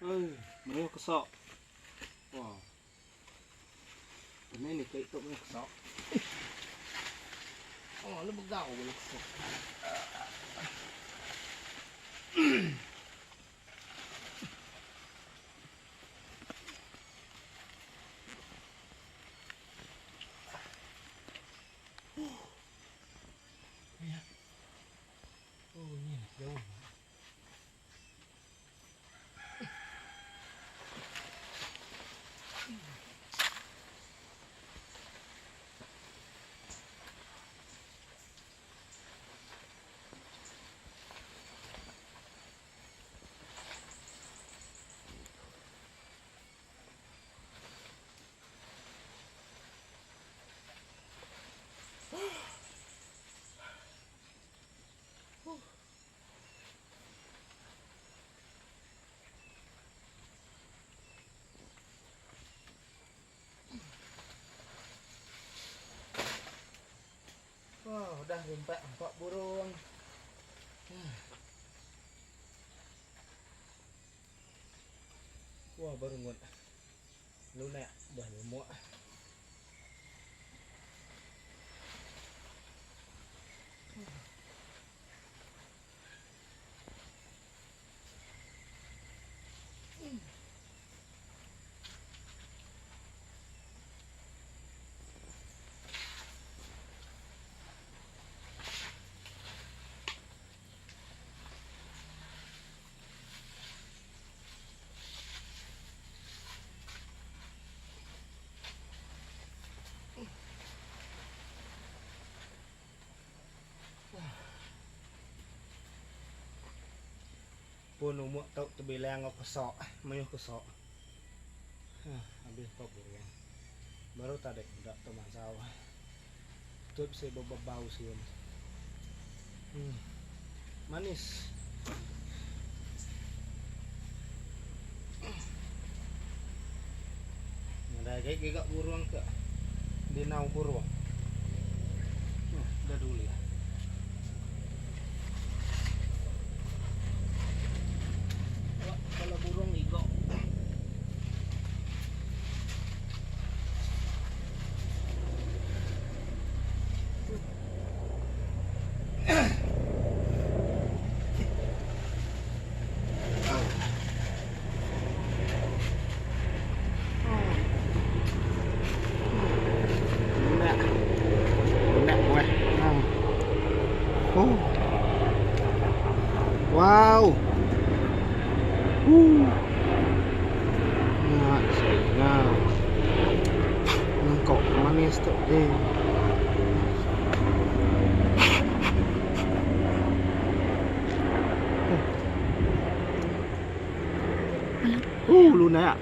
Eh, mayuh kesak. Wah. Ini ni kait tu mayuh kesak. Oh, lu begau bala kesak. Oh, ni jauh. Oh, udah rumpak empak burung. Wah, baru ngut. Lunak dah lumuk. Pun umuk tu tebilang enggau kesak, mayuh kesak. Huh, abis ko burung. Baru tadi meda tu mansau. Tu bisi bebau siun. Hmm. Manis. Nadai agi giga burung ke dinau burung. Huh, dah dulih. Bala burung ngiga. Lunak. Lunak buah. Oh. Wow. Uh. Nah, nah. Nangkok manis tu. Eh. Uh, lunak.